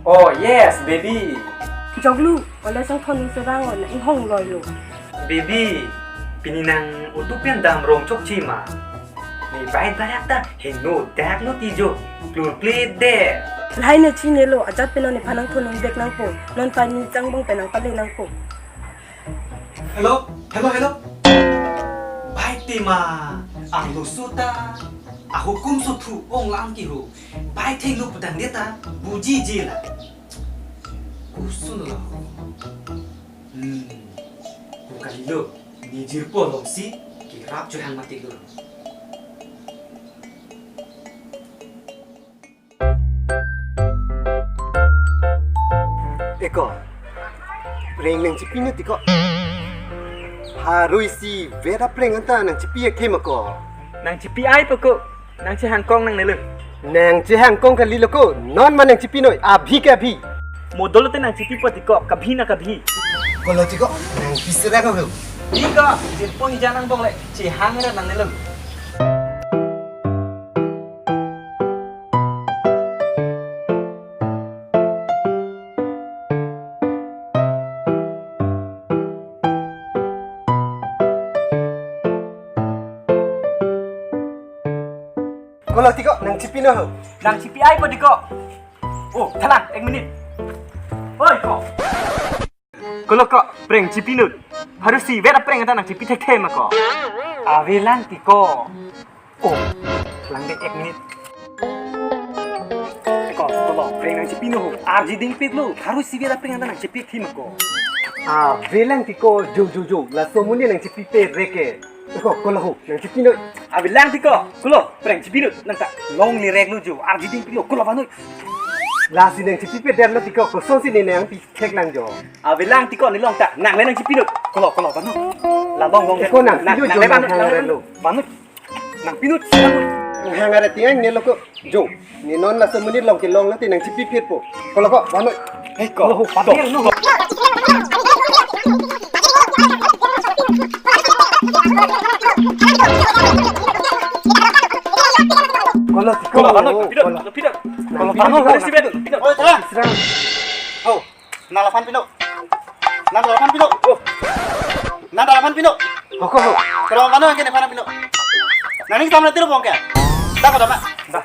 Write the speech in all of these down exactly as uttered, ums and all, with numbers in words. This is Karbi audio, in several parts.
Oh yes, baby. Joklu, ole sang thon serang on inghong loilo. Baby, pini nang utu pen dam rong chokche ma? Ne bai dayak ta heno dak no tijo. Klur kle de. Lahai ne chinelo, ajat pen non nephan nang thon dek nangpo. Non pai ni chang bang pen nang pale nangpo. Hello, hello, hello. Bai tema, ang lusu ta, ahukum suthu ong lang ki ho. Bai thengno pudang dia ta, buji je la. Kusun la ho. Hmm, ku kalilo, ni jirpo longsi, kirap jo hang mati lo. Eko, preng nang chipinut eko. Harui si veda preng anta nang chipi akhim ako. Nang chipi ai poko, nang chehangkong nangnelo. Nang chehangkong kalilo ko, non ma nang chipinoi, abhi ke abhi. Modolo te nang chipi pot eko, kabhi na kabhi. Kolo tiko, nang pisira ko. Eko, jirpo ni janang bong le, chehang ra nangnelo. Kolo tiko, nang chipinoi ho. Nang chipi ai po tiko. Oh, thalang, ek minit. Oi, ko. Kolo ko, preng chipinut. Harus si vera preng anta nang chipi thekthe ma ko. Avelang tiko. Oh, lang de ek minit. Ko, kolo, preng nang chipinut ho. Arji dingpik lo. Harus si vera preng anta nang chipi thim ko. Avelang tiko, jo jo jo. Laso amonit nang chipi pe reke. Ko, kolo ho, nang chipinut. Avelang tiko, kolo, preng chipinut. Nang ta longle rek lo jo. Arji dingpik lo, kolo vanoi. Lasi nang chipi pe der lo tiko, kosonsi ne nang pi thek lang jo. Avelang tiko ne long ta, nang le nang chipinut. Kolo, kolo, vanut. La long long. Eko nang nang pinut nang jo le nang vanut, nang nang le le vanut. Lo. Vanut. Nang pinut, vanut. Hang ada tiang ne lo ko. Jo. Ne non laso amonit long kelong lo te nang chipi phet po. Kolo ko, vanut. Hei ko. Lo, vanut. Kolo, kolo, vanut. Pinut, kolo. Pinut. Kolo, vanut. Nang pinut. Oi, tara. Serang. Ho. Nang laphan pino. Nang laphan pino. Oh. Nang laphan pino. Hoko ho. Kalau mana yang kena pano pino. Nang ini sama tiru bongke. Tak ada mak. Dah.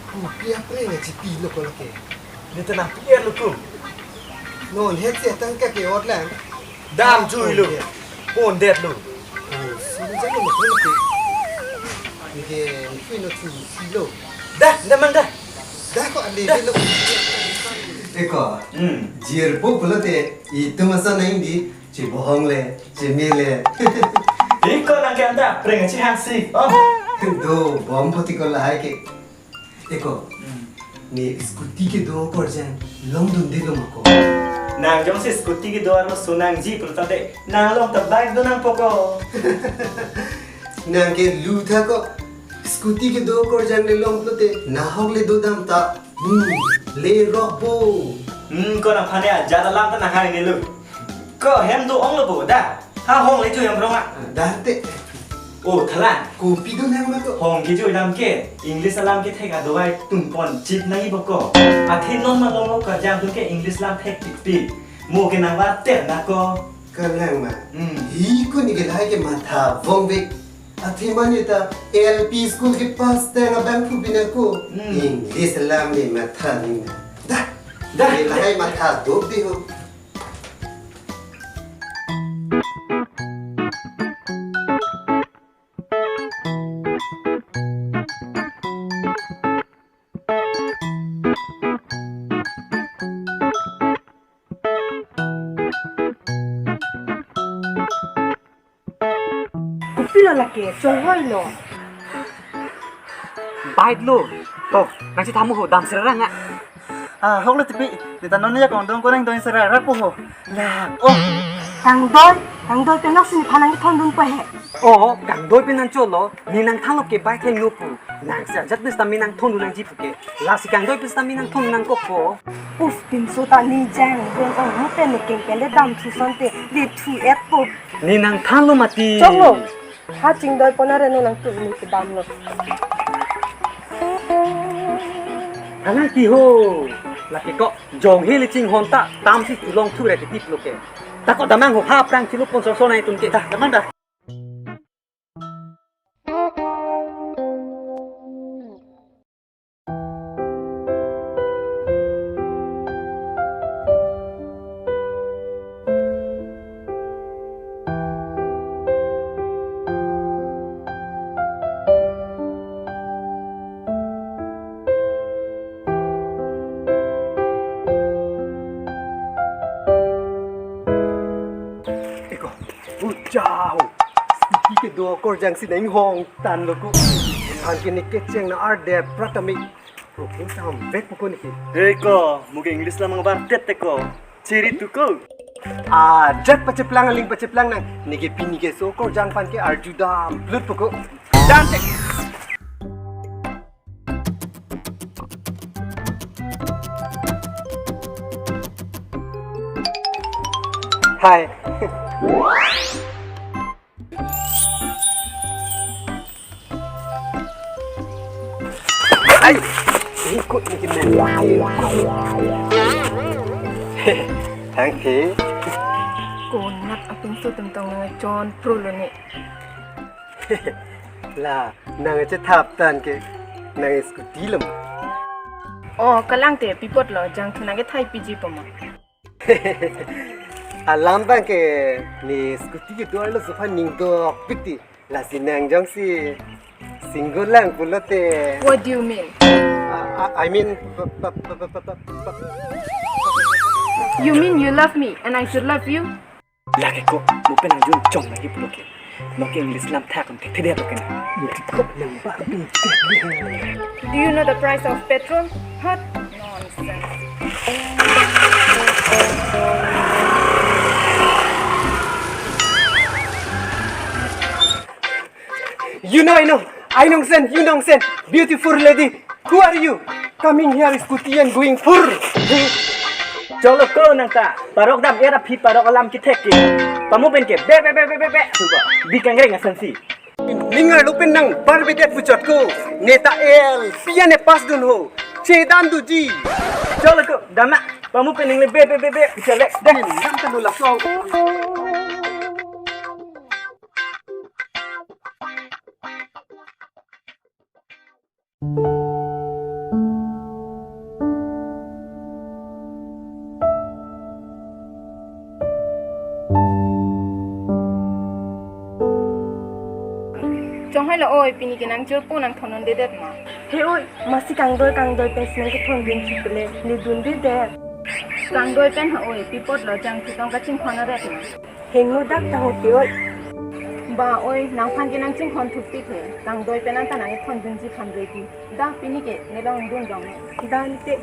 Kopi apre nang chipilo kolo ke. Ne ta nang P R lo kum. Non het si atangka ke-ot lang. Dam jui lo. Pon det lo. Oh, sini jalo mo kolo ke. Neke neke no chu silo. Dah, dah mang dah. Dah ko ande lo. Eko. Hmm. Jirpo pulote itum asa nang di. Chebohong le, cheme le. Eko nang ke anta preng chehang si. Oh. Do bom poti ko lahai ke. Eko. Hmm. Ne scooty kedo korjang longdunde lo ma ko. Nang jongsi scooty kedo arloso nangji pulote nang long ta bike do nangpo ko. Nang ke lu tha ko. Scooty kedo korjang le long pulote nahok le dodam ta. Hmm, le rok bo. Hmm, ko nangphan ajat alam ta nanghang ne lo. Ko hem do-ong lo bo da. Ha hong le jui am rong a. Da te. Oh, thalang. Kopi do nang ma to. Hong kejui alam ke. English alam kethek adovai tunpon chip nai bo ko. Athe non ma long lo karjang tu ke English alam thek pik pik. Mo ke nang va ter na ko. Kalang ma. Hmm. Hi ko ne ke lahai ke matha vong ve. Athe mane ta L P school kepass tang abang phu bina ko. Hmm. English alam ne matha ning. Da. Da. Ne lahai matha dok de ho. Kopilo lake, chonghoi lo. Bike lo. To, nang si thamu ho, dam serang a. Ah, hok lo tipi. Dita non ya kong dong ko nang dong serang rap ho. La, oh. Kangdoi, kangdoi penok sini phanang thondun pa he. Oh, kangdoi pen nang cholo, ne nangthanlo ke bike thengno pu. Nang si ajat pen sitame nangthondun nangji puke. Lasi kangdoi pen sitame nangthondun nangkokpo. Uf, pinso ta ne jang, gun ong, mute ne kengkeng le dam thu sonte, le thu et po. Ne nangthanlo mati. Choklo. Ha chingdoi pon areno nangtum ne kedamlo. Thanang ti ho. Lake ko jong he le chinghon ta, tamsi chulong thu re ke tiplo ke. Ta ko damnang ho, ha aphrang chilo pon so so nangtum ke. Ta damnang da. Eko, ucha ho. Scooty kedo akorjang si nang hong tanlo ko. Aphan ke ne kecheng na arde pratami. Problem tam vek ko ne ke. Hei ko, mo ke English lam angbar tet te ko. Chiri tu ko. Ah, jat pacheplang, aling pacheplang nang. Ne ke pini keso akorjang aphan ke arju dam plut po ko. Dam te. Hi. Ai, ikut ni kena. Thank you. Konat apin su tentang nang chon pro lo ni. La, nang ache thap tan ke, nang scooty lem. Oh, kalang te pi apot lo, jangthu nang kethai piji po ma. Alam abang ke ne scooty kedo arloso aphan ning dokpik ti. Lasi nang jongsi single lang pulote. What do you mean? I, I, I mean, pa, pa, pa, pa, pa, pa, pa. You mean you love me and I should love you? Lake ko, mo pen arju chong lagi pulo ke. Mo ke English lam thak ang thek thede pulo ke na. Mo ke ko lang ba. Do you know the price of petrol? Hot nonsense. You know, I know. I know, sen, you know, sen. Beautiful lady. Who are you? Coming here, scooty and going fur. Cholo ko nang ta, parok dam era phi parok alam kethek ke. Pamu pen ke, be, be, be, be, be, be. Suba, bi kangreng asan si. Ningar lo pen nang, bar bedet puchot ko. Neta el, pia ne pas dun ho. Chedan duji. Cholo ko, dama, pamu pen ning le be, be, be, be, chelek. Deh. Dam tanu laso. Chonghoi lo oi, pini ke nang chorpo nang thondundedet ma. He oi, masi kangdoi kangdoi pen si nang kethondunji pule, ne dundedet. Kangdoi pen ha oi, pi apot lo jangthu tong kachinghon aret ma. Hengu dak ta hote oi. Ba oi, nangphan ke nang chinghon thupik he. Kangdoi pen anta nang kethondunji aphan redi. Da pini ke ne long dun dong ne. Da ne te.